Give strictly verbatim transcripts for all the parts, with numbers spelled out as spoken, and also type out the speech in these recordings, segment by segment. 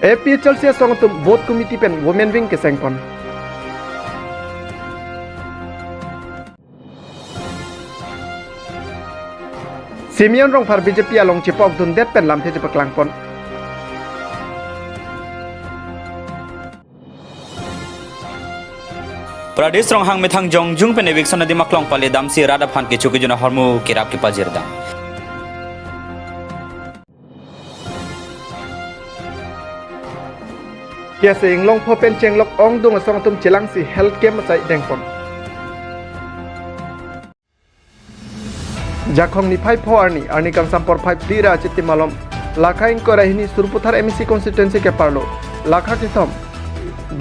A P H L C asong atum booth committee pen women wing kesengpon. Simeon Rongphar B J P along chepokdundet pen lamthe chepaklangpon. Pradesh Ronghang methang jongjung pen eviction adim aklong pale damsi rat aphan kecho kejun ahormu kerap kepajirdam. K S A Inglongpho pen chenglok ongdung asong atum chelangsi health camp asai dengpon. Jakhong niphai pho arni, arni kangsam porphai phli ra achitim malom, Lakha ingkoi ra hini Sarupathar M A C constituency keparlo, Lakha kethom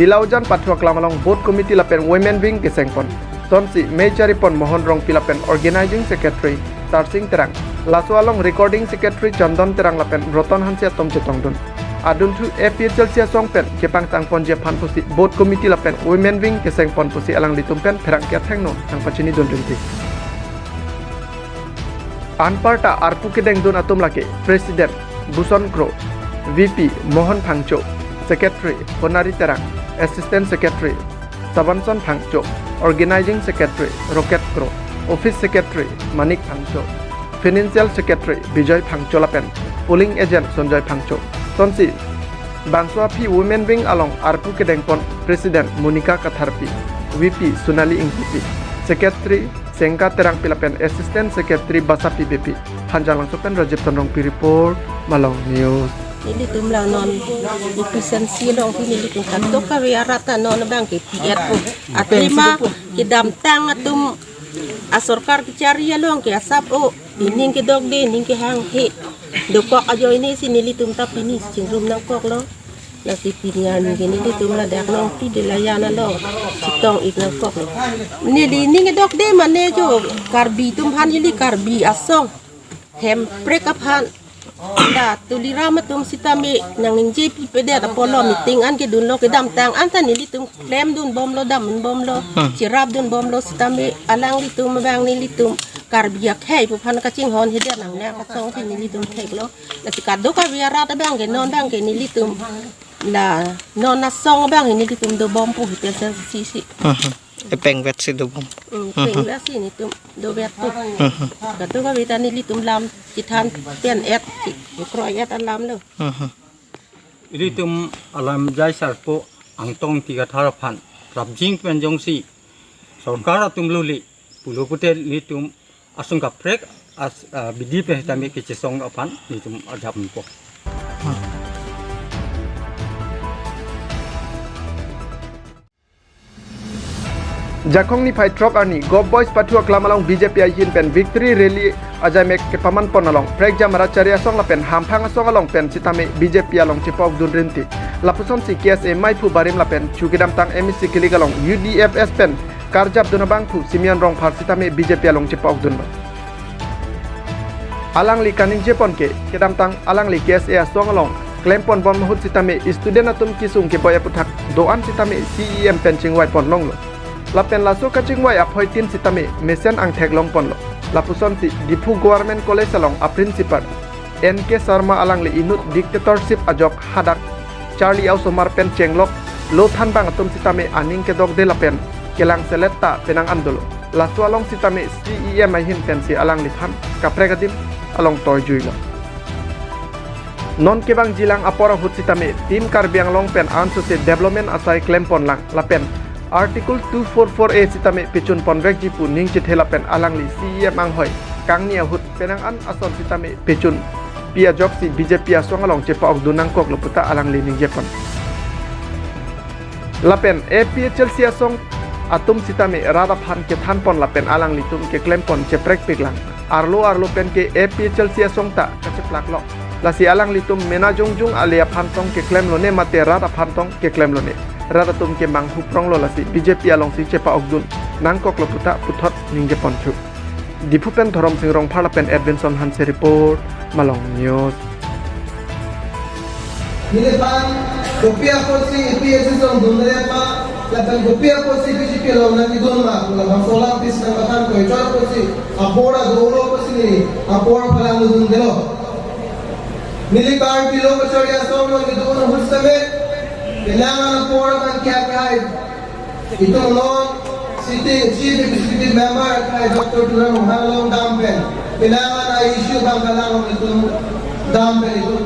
Dilaujan pathu aklam along booth committee lapen women wing kesengpon. Sonsi mei charipon Mohon Rongpi lapen organizing secretary Tarsing Terang, laso along recording secretary Chandon Terang lapen Roton Hanse atum chetongdun. Adunthu A P H L C asong pen kepangtangponji aphan pusi booth committee lapen women wing kesengpon pusi alanglitum pen pherangke athengno nangpachinidun rinti. Anparta arpu kedengdun atum lake President Buson Kro, V P Mohon Phangcho, Secretary Honari Terang, Assistant Secretary Sabanson Phangcho, Organizing Secretary Rocket Kro, Office Secretary Manik Phangcho, Financial Secretary Bijoy Phangcho lapen Polling Agent Sonjoy Phangcho. Sonsi bangso aphi women wing along arpu kedengpon President Monica Katharpi, V P Sonali Ingtipi, Secretary Sengka Terangpi lapen Assistant Secretary Basapi Beypi. Hanjanglangso pen Rajiv Tonrongpi report, Malong News. Nelitum la non efficiency along si nelitum kadokave arat ta non abang ke P F po. Athema kedamtang atum asorkar kechari along ke asap o, ining kedokde, ining kehanghe dokok ajoine si nelitum ta pini chingrum nangkoklo. Lasi pini arni ke nelitum ladak Nongpi Dilaujan along chetong-ik nangkoklo. Neli ining kedokde mane jo Karbi atum aphan ili Karbi asong Hemprek aphan. Da Tuliram atum sitame nangningje pipedet apotlo, meeting an kedunlo, kedamtang an ta nelitum klemdunbomlo, damdunbomlo, Hmm. cherapdunbomlo sitame alanglitum abang nelitum Karbi akhei pu aphan kachinghonhedet nangne asong si nelitum theklo. Lasi kadokave arat abang ke non abang ke nelitum la non asong abang ke nelitum dobom pu hitel sa si si. Mhm. Epeng vet si dobom. Hmm, Mhm. peng vet si nelitum dovet tu. Mhm. Kadokave ta nelitum lam chethan pen et, kroi et alamlo. Mhm. Ilitum alam jai sarpo Angtong Tigathar aphan prapjin pen jongsi sorkar atum luli pulo pute nelitum asong kaprek as, ah, bidi pen sitame kechesong aphan nelitum ajappo. Jakhong niphai throk arni Gov Boys pathu aklam along B J P ahin pen victory rally ajaimek kepamanpon along prekjam rat chari asong lapen hamphang asong along pen sitame B J P along chepokdun rinti. Lapusonsi K S A maiphu barim lapen chu kedamtang M A C kilik along U D F S pen karjapdun abangphu Simeon Rongphar sitame B J P along chepokdunlo. Alangli kaningjepon ke, kedamtang alangli K S A asong along klemponbom ahut sitame student atum kesung keboi aputhak do-an sitame C E M pen chingvaipon longlo. Lapen laso kachingvai aphoitin sitame mesen angthek longponlo. Lapusonsi Diphu Government College along a principal N K Sharma alangli inut dictatorship ajok hadak charli a-osomar pen chenglok lo thanbang atum sitame aning kedokde lapen kelang selet ta penang an dolo. Laso along sitame C E M ahin pensi alangliphan kaprek adim along toijuilo. Non kevangjilang apor ahut sitame Team Karbi Anglong pen ansose development asai klemponlang lapen Article two four four A sitame pechunponvekji pu ning chethe lapen alangli C E M anghoi kangni ahut penang an ason sitame pechunpi ajoksi B J P asong along chepa-okdun nangkoklo puta alangli ningjepon. Lapen A P H L C asong atum sitame rat aphan kethanpon lapen alanglitum keklempon cheprekpiklang. Arlo arlo pen ke A P H L C asong ta kacheplaklo. Lasi alanglitum mena jongjung ale aphan tong keklemlone mate rat aphan tong keklemlone. Rat atum ke manghupronglo lasi B J P alongsi chepa-okdun nangkoklo puta puthot ningjeponthu. Diphu pen Dhoromsing Rongphar lapen Edwinson Hanse report, Malong News. Niliphan kopi apotsi A P H L C along dunre ma, lapen kopi apotsi B J P along nangkedun ma, labangso alam pis nangpathan koi chor apotsi, apor adolo apotsi neli, apor phalang dundelo. Neli Karbi Lo Kachari Asong along nelitum ahut sitame, penang an apor abang ke akehai, itum non sitting Chief Executive Member akehai Doctor Tuliram Ronghang along dam pen, penang an a-issue abang kalang along itum dam pen itum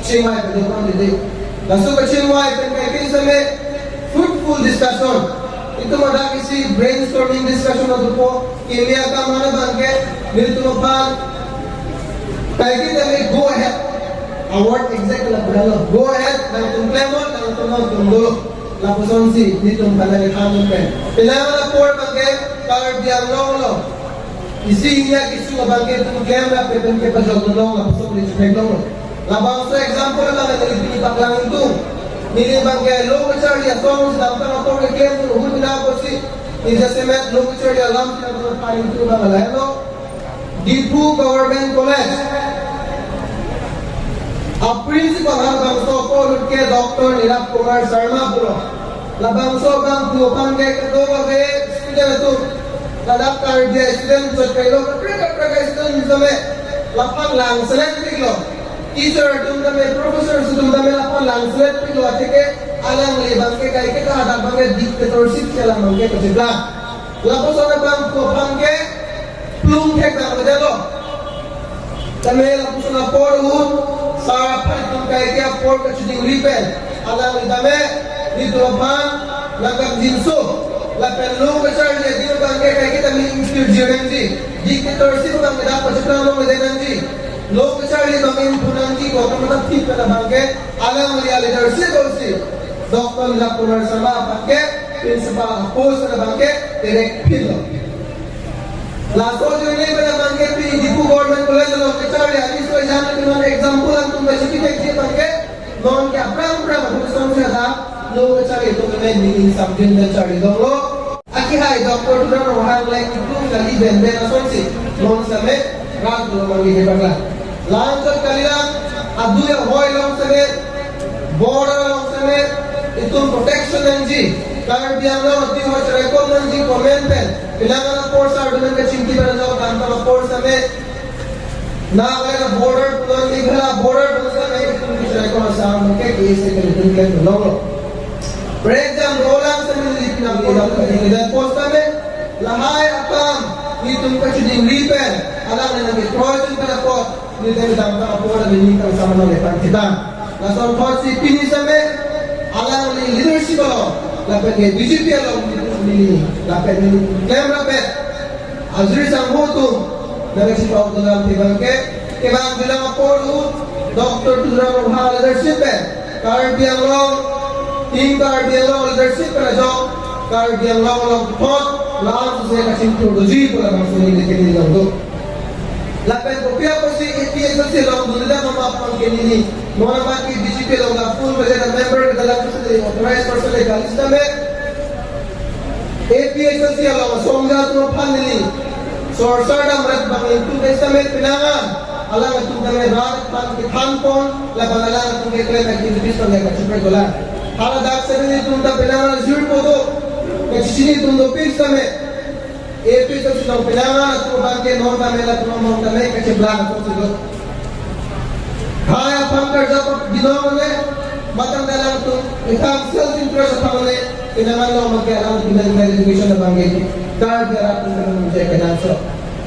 chingvai pen itum didi. Laso kachingvai pen kaike sitame fruitful discussion. Itum adak isi brainstorming discussion adopo. Keme akam an abang ke nelitum aphan kaike tame go ahead. A-word exact la pura lo. Go ahead, nangtum klemnon, nangtum nangtum dolo. Lapusonsi nelitum aphan nangthan pen. Penang an apor abang ke Karbi Anglong along isi hini a-issue abang ke itum klemrap pen kepajok long, lapuson neli chethek longlo. Labangso example abang neli pini paklang ingtung. Neli abang ke Lo Kachari Asong si damtang apor keklem ahut na kosi, neli jasemet Lo Kachari alam si damtang apor ingtung abang lahelo. Diphu Government College a-principal halabangso apor ahut ke Doctor Nilap Kumar Sharma pulo. Labangso abang pu aphan ke kadokave student atum, ladak Karbi student chot kailo, kaprek kaprek student sitame laphan langselet piklo. Teacher atum tame, professor atum tame laphan langselet piklo, atheke alangli abang ke kaike ta hadak abang ke dictatorship si alang abang ke kacheplang. Lapuson abang pu aphan ke plung thek dam lo. Tame lapuson apor ahut sar aphan itum kaike apor kachidingri pen, alangli tame nelitum aphan nangkangjinso. Lapen Lo Kacharli adim abang ke kaike tame ingkirji nangji, dictatorship abang ke dak pacheplang longledet nangji, Lo Kacharli abang ingpu nangji, ko kamatha thip pen abang ke alangli a-leadership alongsi Doctor Nilap Kumar Sharma abang ke principal a-post abang ke direct philo. Laso ajoine pen abang ke pini Diphu Government College along kacharli a-issue ejang pen example nangtum kachepithekji abang ke, non ke aphrang aphrang ahut asonsi hadak Lo Kacharli atum ke neli ingsamjin pen charli longlo. Akehai Doctor Tuliram Ronghang le itum kali ben ben asonsi, non sitame rat dolo mangi de bagla. La-anchot kalilang, adui ahoi along sitame, border along sitame itum protection nangji, Karbi Anglong adui ahoi cherai kom nangji pu amen pen, penang an apor sar domen kachingki pen ajok damtang apor sitame, Nagaland border pulo, Meghalaya border pulo sitame itum cherai kom asam ke case ke itum ke longlo. Prek jam dolang sitame neli pinang ko dam ka neli dan post sitame, lahai akam itum kachidingri pen, alangli nangkekroi atum pen apot, neli dan damtang apot neli ningkan sama nang lepan kita. Lason thotsi pini sitame, alangli leadership along, lapen ke B J P along neli, lapen neli klemrap pen ajuri sangho atum, nangkachipao dolang abang ke, kevangjilang apor ahut, Doctor Tuliram Ronghang leadership pen, Karbi Anglong, Team Karbi Anglong leadership pen ajok, Karbi Anglong along thot, la-an suse kachingthur doji pu labangso neli neke neli longdo. Lapen kopi apotsi A P H L C along dunde ma ma abang ke neli, non abang ke B J P along a full fledged member ke dalam sitame authorized person le kali sitame, A P H L C along asong atum aphan neli sorsar damrat abang ingtung ke sitame penang an, alangtum tame rat aphan kethan pon, lapen alangtum keklem activities tame kacheprek dolang. Haladak sitame itum ta penang an jur podo, kachini atum dopik sitame, A P H L C along penang an atum abang ke non tame latum among tame kacheplang atum si do. Hai aphan karja binong le, matang dalang atum, itam self interest aphan le, penang an along abang ke alam human education abang ke, kar jarak atum abang ke kenangso.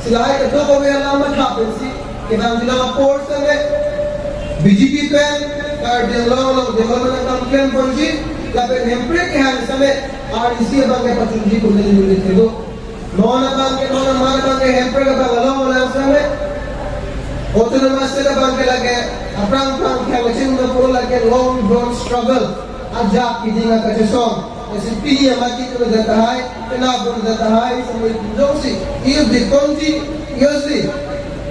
Si lahai kadokave alam matha pensi, kevangjilang apor sitame, B J P pen, Karbi Anglong along development akam klem ponji, lapen hemprek kehang sitame, R D C abang ke pachunji pu neli neli thedo. Non abang ke, non amar abang ke hemprek abang along olang sitame, autonomous state abang ke lake aphrang aphrang kehang chingno pu lake long drawn struggle. Ajak kiding akachesong. Isi pini amat kitu jatahai, kenapa jatahai, sampai jongsi, if they continuously,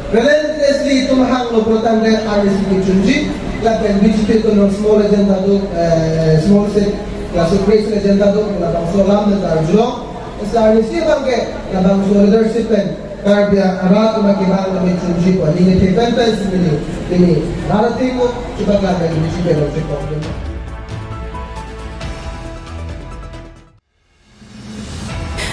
relentlessly itum hanglo pu tangte R D C kechunji, lapen B J P atum small agenda do, eh, small state, classic race agenda do, labangso alam dan tarjulong. Sar ni si abang ke, labangso leadership pen, Karbi arat atum ke bang kami chunji ko, neli the pen pen si neli, neli, nara thimo, chuba ka neli si pen lo chuba.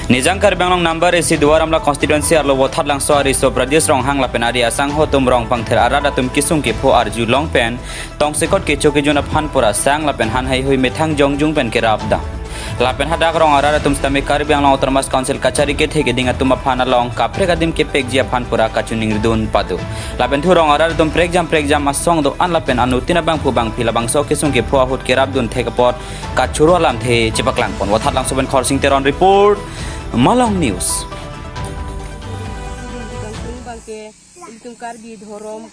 Nijang Karbi Anglong number isi Duar Amla constituency arlo Vothatlangso ariso Pradyot Ronghang lapen ari asangho atum Rongpangther arat atum kesung kepho arjulong pen tongsekot kecho kejun aphan pura sang lapen han heihui methang jongjung pen kerapdam. Lapen hadak rong arat atum sitame Karbi Anglong Autonomous Council kachari kethe keding atum aphan along kaprek adim kepekji aphan pura kachiningridun pado. Lapen thu rong arat atum prekjam prekjam asong do-an lapen anuttin abangphu bangphi labangso kesung kepho ahut kerapdun thek apot kachoro alamthe chepaklangpon. Vothatlangso pen Khorsing Teron report, Malong News. Bangke, ilitum Karbi dhorom,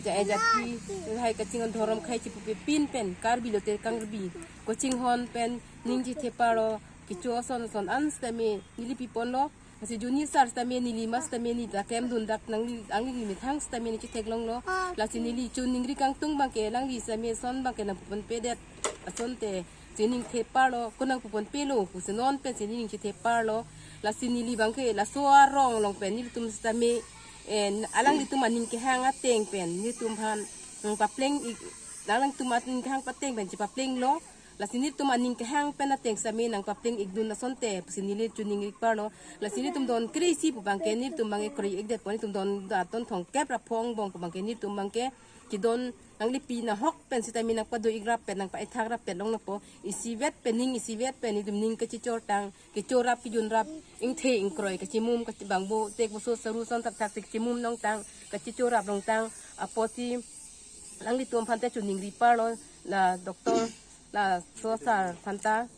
ja-, eh, jati, hai kachinghon dhorom khei chipupe pin pen, Karbi lote Karbi kachinghon pen, ning chetheparo, kecho ason ason an sitame, neli piponlo, lasi junior sar sitame, neli mas sitame, neli ta klemdun dak nangli, angli methang sitame, neli chetheklonglo, lasi neli choningri kangtung bangke, alangli sitame, ason bangke nangpuponpedet, asonte, si ning theparlo, ko nangpuponpelo, pusi non pen si ning chetheparlo. Lasi neli bangke, laso arong along pen, nelitum sitame, eh, alanglitum aning kehang ateng pen, nelitum aphan, hmm, papleng ik, alangtum aning kehang pateng pen, chepaplenglo. Lasi nelitum aning kehang pen ateng sitame nangpapleng ikdun asonte, pusi neli choningri parlo. Lasi nelitum don kre-isi pu bangke, nelitum bangke kroi-ikdetpo, nelitum don daton thomkep ra phong bong pu bangke, nelitum bangke, kedon nanglipi nahok pen sitame nangpado-ik rap pen nangpa-ethak rap pen longnangpo. Isivet pen ning isivet pen nelitum ning kachechor tang, kechorap kejunrap, ingthe ingkroi kachimum kachibangbo tekboso saru son thakthak si kachimum longtang, kachechorap longtang, apotsi alanglitum aphante choningri parlo, la doctor, laso sar aphanta,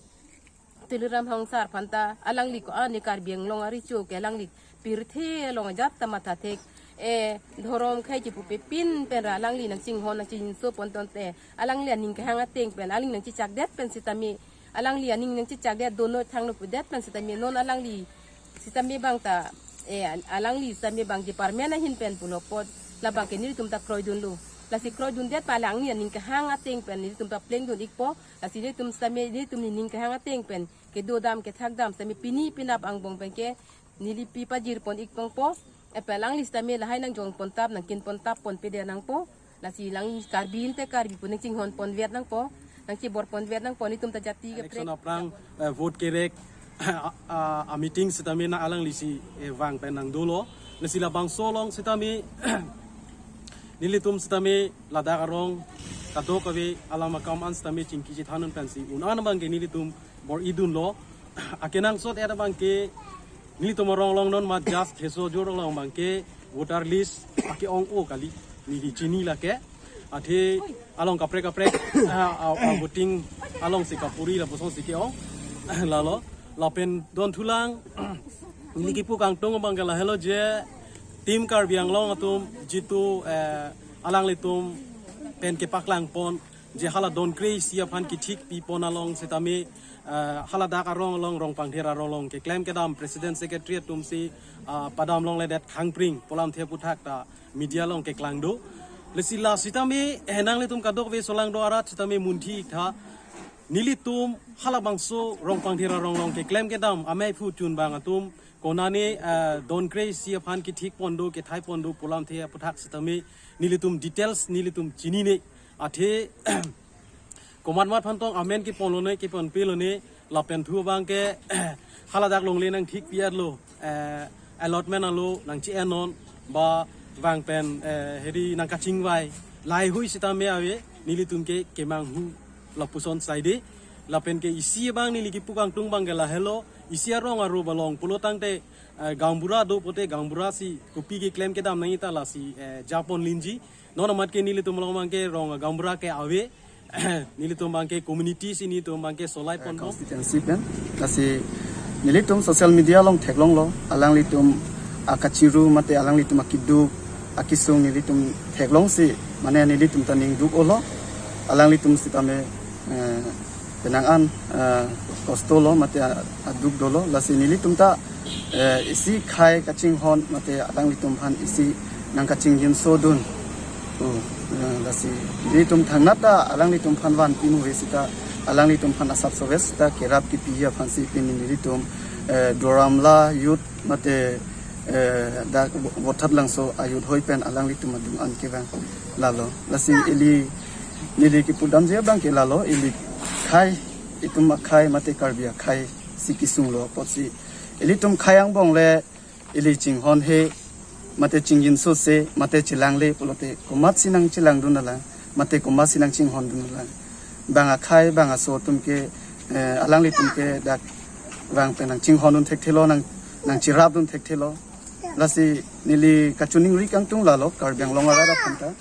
Tuliram Ronghang sar aphanta, alangli ko-an ne Karbi Anglong ariso ke alangli pirthe along ajat ta matha thek. Eh, dhorom khei chipupe pin pen ra alangli nangchinghon nangchinso ponton te. Alangli aning kehang ateng pen, alangli nangchechakdet pen sitame. Alangli aning nangchechakdet dono thangno pudet pen sitame. Non alangli sitame bang ta, eh, alangli sitame bang department ahin pen pulo apot. Labangke nelitum ta kroidunlo. Lasi kroidundet pen alangli aning kehang ateng pen nelitum ta plengdun-ikpo. Lasi nelitum sitame, nelitum nening kehang ateng pen kedo dam kethak dam sitame pini penap angbong pen ke neli pi pajirpon-ik pangpo. Epe alangli sitame lahai nangjong pontap, nangkin pontap ponpede nangpo. Lasi lang Karbi inte Karbi pu nangchinghon ponvet nangpo. Nangchebor ponvet nangpo, nelitum ta jati ke election prek aphrang, eh, vote kerek, a, a, a meeting sitame na alanglisi, eh, vang pen nangdolo. Lasi labangso along sitame, nelitum sitame ladak arong kadokave alam akam an sitame chingki chethanun pensi un-an abangke nelitum bor-idunlo. Akenangsot et abangke nelitum arong along non mat jas theso jor along abangke voter list ake-ong-o kali, neli chini lake. Athe along kaprek kaprek, ah, ah, ah, voting alongsi kapuri lapuson si ke-ong. Lalo, lapen don thulang, neli kipu kangtung abangke lahelo je Team Karbi Anglong atum jitu, eh, alanglitum pen kepaklangpon je hala don kre-isi aphan kethik pipon along sitame, eh, haladak arong along Rongpangther arong along keklem kedam president secretary atumsi, ah, padam longledet khangpring pu alamthe aphuthak ta media along keklangdo. Lasi la sitame, eh, nanglitum kadokave solangdo arat sitame munthi tha. Nelitum halabangso Rongpangther arong along keklem kedam amei phu chunbang atum konane, eh, don kre-isi aphan kethik pondo, kethai pondo pu alamthe aphuthak sitame nelitum details nelitum chinine. Athe komat mat aphan tong amen keponlone, keponpelone, lapen thu abangke haladak longle nangthik piatlo, eh, allotment alo nangchi-ennon, ba vang pen, eh, heri nangkachingvai, laheihui sitame ave, nelitum ke kemanghu lapuson saide. Lapen ke isi abang neli kipu kangtung abangke lahelo, isi arong aro balong pulo tangte, eh, gaonbura do pote gaonbura si kopi keklem kedam nangji ta lasi, eh, japon linji. Non amat ke nelitum along abangke rong gaonbura ke ave. Nelitum abangke community si nelitum abangke solai, eh, ponpo constituency pen. Lasi nelitum social media along theklonglo, alanglitum akachiru mate alanglitum akiduk akisung nelitum theklongsi, mane nelitum ta ning duk-olo, alanglitum sitame, eh, penang an, eh, kosto lo mate a-, aduk dolo, lasi nelitum ta, eh, isi khei kachinghon mate alanglitum aphan isi nangkachingjinso dun. Oh, eh, lasi nelitum thangnat ta alanglitum aphan van pimu he sita alanglitum aphan asap soves ta kerap kipi aphansi pini nelitum, eh, Duar Amla youth mate, eh, dak Vo-, Vothatlangso a-youth hoi pen alanglitum adung an kevang lalo. Lasi ili neli kipudamji abangke lalo, ili khei, itum akhei mate Karbi akhei si kisunglo apotsi Ilitum khei angbong le ili chinghon he, mate chingginsose, mate chelangle pulote komatsi nangchelangdun alang, mate komatsi nangchinghondun alang. Bang akhei, bang aso atum ke, eh, alanglitum ke dak vang pen nangchinghondun thekthelo, nang, nangcherapdun thekthelo. Lasi neli kachiningri kangtung lalo, Karbi Anglong arat aphanta.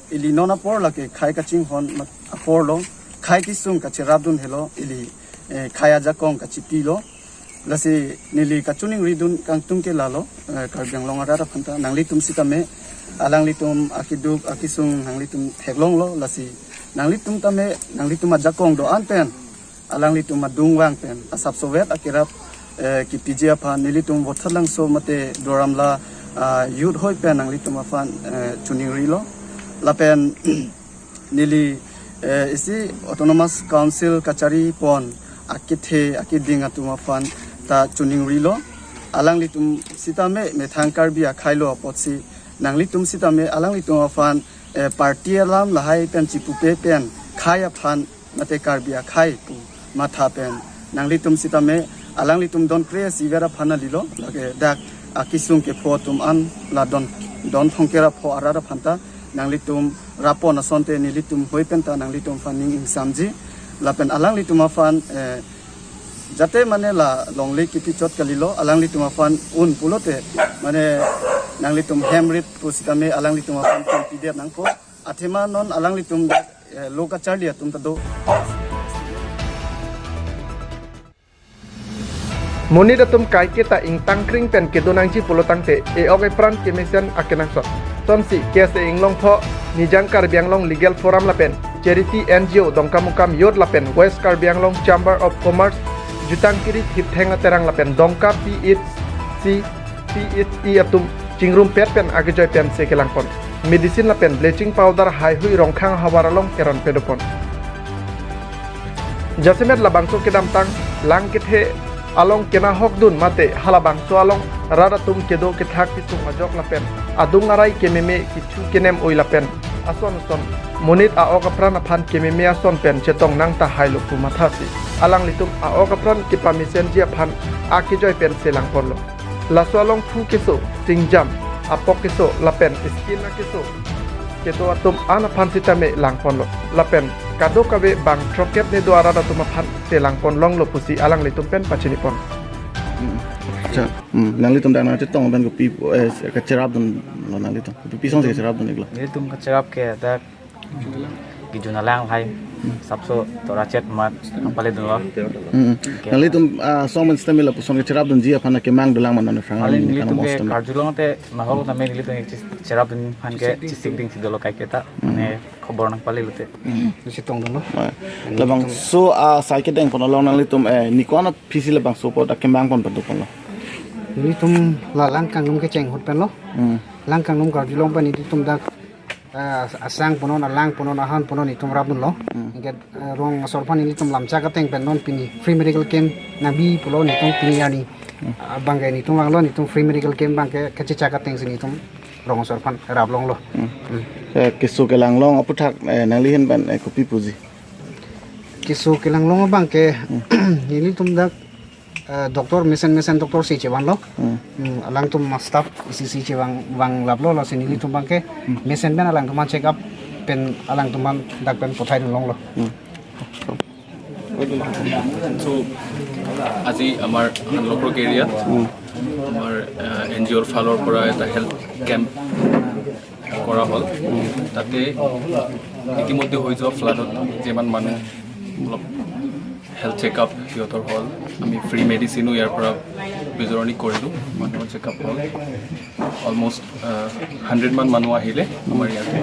Ili non apor lake khei kachinghon mat apor lo, khei kesung kacherapdun helo, ili, eh, khei ajakong kachipilo. Lasi neli kachiningridun kangtung ke lalo, eh, Karbi Anglong arat aphanta, nanglitum sitame, alanglitum akeduk akesung nanglitum theklonglo, lasi nanglitum tame, nanglitum ajakong do-an pen, alanglitum adung vang pen asapsovet akerap, eh, kepiji aphan nelitum Vothatlangso mate Duar Amla, ah, youth hoi pen nanglitum aphan, eh, chiningrilo. Lapen neli, eh, isi Autonomous Council kachari pon akethe akeding atum aphan ta chiningrilo. Alanglitum sitame methang Karbi akhei lo apotsi nanglitum sitame alanglitum aphan, eh, party alam lahai pen chipupe pen khei aphan mate Karbi akhei pu matha pen nanglitum sitame alanglitum don kre siver aphan alilo, lake dak akesung kepho atum an la don, don thongker apho arat aphanta nanglitum rappon asonte nelitum hoi penta nanglitum aphan ning ingsamji. Lapen alanglitum aphan, eh, jate mane la longle kipi chot kalilo, alanglitum aphan un pulote mane nanglitum hem rit pusitame alanglitum aphan pidetnangpo. Athema non alanglitum, eh, lo kacharli atum ta do. Monit atum kaiketa ingtangkring pen kedonangji pulotangte e-ok epran kemesen akenangsot. Lasonsi K S A Inglongpho, Nijang Karbi Anglong Legal Forum lapen charity N G O Dongkamukam Youth lapen West Karbi Anglong Chamber of Commerce, Jutang Kiri Thiptheng Aterang lapen Dongka P H C, P H E atum chingrumpet pen akejoi pensi kelangpon. Medicine lapen bleaching powder haihui Rongkhang ahavar along keron pedopon. Jasemet labangso kedamtang lang kethe along kenahokdun mate halabangso along rat atum kedo kethak kesung ajok lapen adung arai kememe kechu kenem oi lapen ason ason monit a-ok apran aphan kememe ason pen chetong nang tahailo pu mathasi alanglitum a-ok apran kepamesenji aphan akejoi pensi langponlo. Laso along phu keso, singjam, apok keso lapen skin akeso kedo atum an aphan sitame langponlo. Lapen kadokave bang throkkep ne do arat atum aphan si langponlonglo pusi alanglitum pen pachinipon. Hmm. Acha, hmm, nanglitum dak nangchetong pen kopi, eh, kacherapdunlo nanglitum? Kopi asonsi kacherapdun-iklo? Nelitum kacherap ke dak kejun alang lahai, sapso torachet mat nangpaledunlo. Hmm. Ke nanglitum, ah, asong pen sitame lapuson kacherapdunji aphan akemang dolang ma non aphrang? Kali nelitum ke karjulong te nahok tame nelitum ke cherapdun aphan ke chisik dingsi dolo kaiketa. Hmm. Ne khobor nangpalelote. Hmm. Chetongdunlo. Ah, labangso, ah, sai kedengpon along nanglitum, eh, ni ko-an aphisi labangso apot akemang pon patuponlo? Nelitum la lang kangrum kecheng ahut penlo. Hmm. Lang kangrum karjulong pen nelitum dak, eh, asang punon, alang punon, ahan punon nelitum rapdunlo. Hmm. Anke, eh, rong asor aphan nelitum lamchak ateng pen non pini free medical camp nangbi pulo nelitum pini arni. Hmm. Ah, abangke nelitum vanglo, nelitum free medical camp abangke kachechak atengsi nelitum rong asor aphan raplonglo. Hmm. Hmm. Eh, keso kelang along aphuthak, eh, nangli ahin pen, eh, kopi puji? Keso kelang along abangke, hmm, nelitum dak, eh, doctor mesen mesen doctor si chevanlo. Hmm. Hmm, alangtum ma staff isi si chevang, vanglaplo, lasi nelitum abangke, hmm, mesen pen alangtum aphan check up pen alangtum aphan dak pen pothaidunlonglo. Hmm. So, আজি আমাৰ হানলক্ৰক এৰিয়াত, উম, আমাৰ, আহ, N G অ'ৰ ফালৰ পৰা এটা health camp কৰা হ'ল। তাতে ইতিমধ্যে হৈ যোৱা ফ্লাডত যিমান মানুহ অলপ হেল্থ চেকআপ সিহঁতৰ হ'ল, আমি ফ্ৰী মেডিচিনো ইয়াৰ পৰা বিতৰণি কৰিলোঁ, মানুহৰ চেকআপ হ'ল। অলমষ্ট, আহ, হাণ্ড্ৰেড মান মানুহ আহিলে আমাৰ ইয়াতে।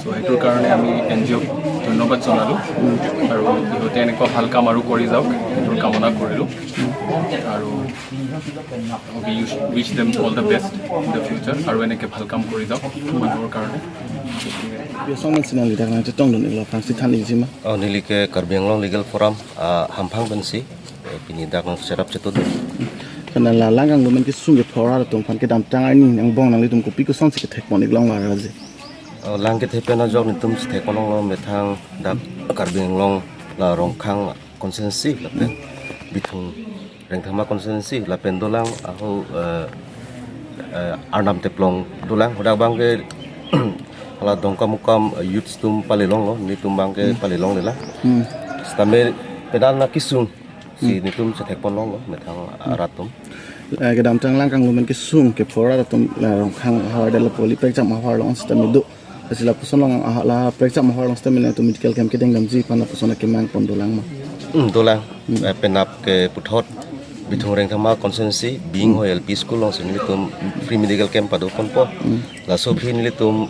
চ' সেইটোৰ কাৰণে আমি এন জি অ'ক ধন্যবাদ জনালোঁ আৰু সিহঁতে এনেকুৱা ভাল কাম আৰু কৰি যাওক, সেইটোৰ কামনা কৰিলোঁ। আৰু we wish them all the best in the future আৰু এনেকৈ ভাল কাম কৰি যাওক মানুহৰ কাৰণে। Asong pen si nangli dak nangchetongdun-iklo aphrangsi than-ikji ma? Oh, neli ke Karbi Anglong Legal Forum, ah, hamphang pensi, eh, pini dak nangcherap chetongdun. Kana la lang kangrum pen kesung kepho arat atum aphan kedamtang arni angbong nanglitum kopi kosonsi kethekpon-iklong la raji? Oh, lang kethe pen ajok nelitum si thekponlonglo methang dak Karbi Anglong la Rongkhang constituency lapen Bithung Rengthama constituency lapen dolang aho, eh, eh, Arnam Teplong dolang, hadak abangke hala Dongkamukam, eh, youth atum palelonglo, nelitum abangke palelonglelang. Hmm. Sitame penap na kesung si nelitum chethekponlonglo, methang arat atum. Eh, kedamtang lang kanglumen kesung kepho arat atum la Rongkhang ahavar, dala poli Prekjam ahavar along sitame do. Lasi lapuson along, ah, la Prekjam ahavar along sitame nelitum medical camp kedeng damji aphan lapuson akemang pon dolang ma? Hmm, dolang. Hmm. Eh, penap ke puthot Bithung Rengthama constituency, Bingho L P school alongsi nelitum free medical camp padoponpo. Hmm. Laso aphi nelitum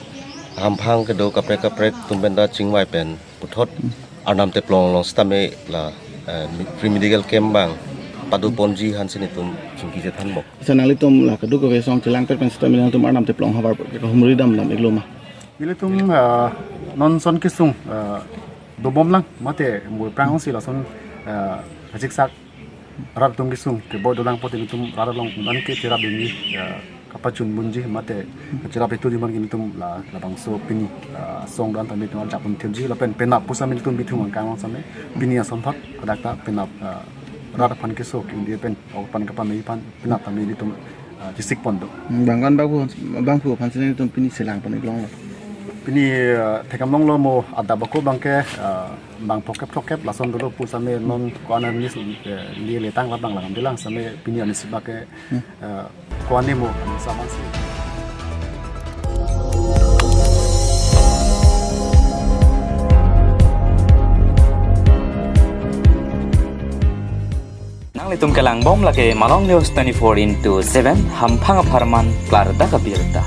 hamphang kedo kaprek kaprek atum pen ta chingvai pen puthot Arnam Teplong along sitame la, eh, free medical camp abang padoponji aphansi nelitum chingki chethanbom. Sa nanglitum la kadokave asong chelangpet pen sitame nangtum Arnam Teplong ahavar kahumri dam dam-iklo ma? Nelitum, ah, non ason kesung, ah, dobomlang, mate mo prang si lason, ah, kachiksak rat atum kesung keboi dolang pute nelitum rat along un-an ke cherap dunji, ah, kapachunbunji mate cherap itu diman ke nelitum la, labangso pini, ah, asong do-an tame nelitum arjap pon thekji lapen penap pusitame nelitum Bithung angkang along sitame pini asonthot hadak ta penap, ah, rat aphan keso ke-un-e pen, ok aphan kapame aphan penap tame nelitum, ah, chesik pon do. Hmm, bang ko-an bangphu, bangphu aphansi nelitum pini chelang pon-iklonglo? Pini, ah, thekdamlonglo mo adap ako abangke, ah, bang phokep phokep lason dolo pusitame non ko-an arni su, eh, li letang labang lang dolang sitame pini arni sibak ke, eh, ko-an ni mo sama si. Nanglitum kelangbom lake Malong News twenty-four into seven, hamphang apharman klardak abirta.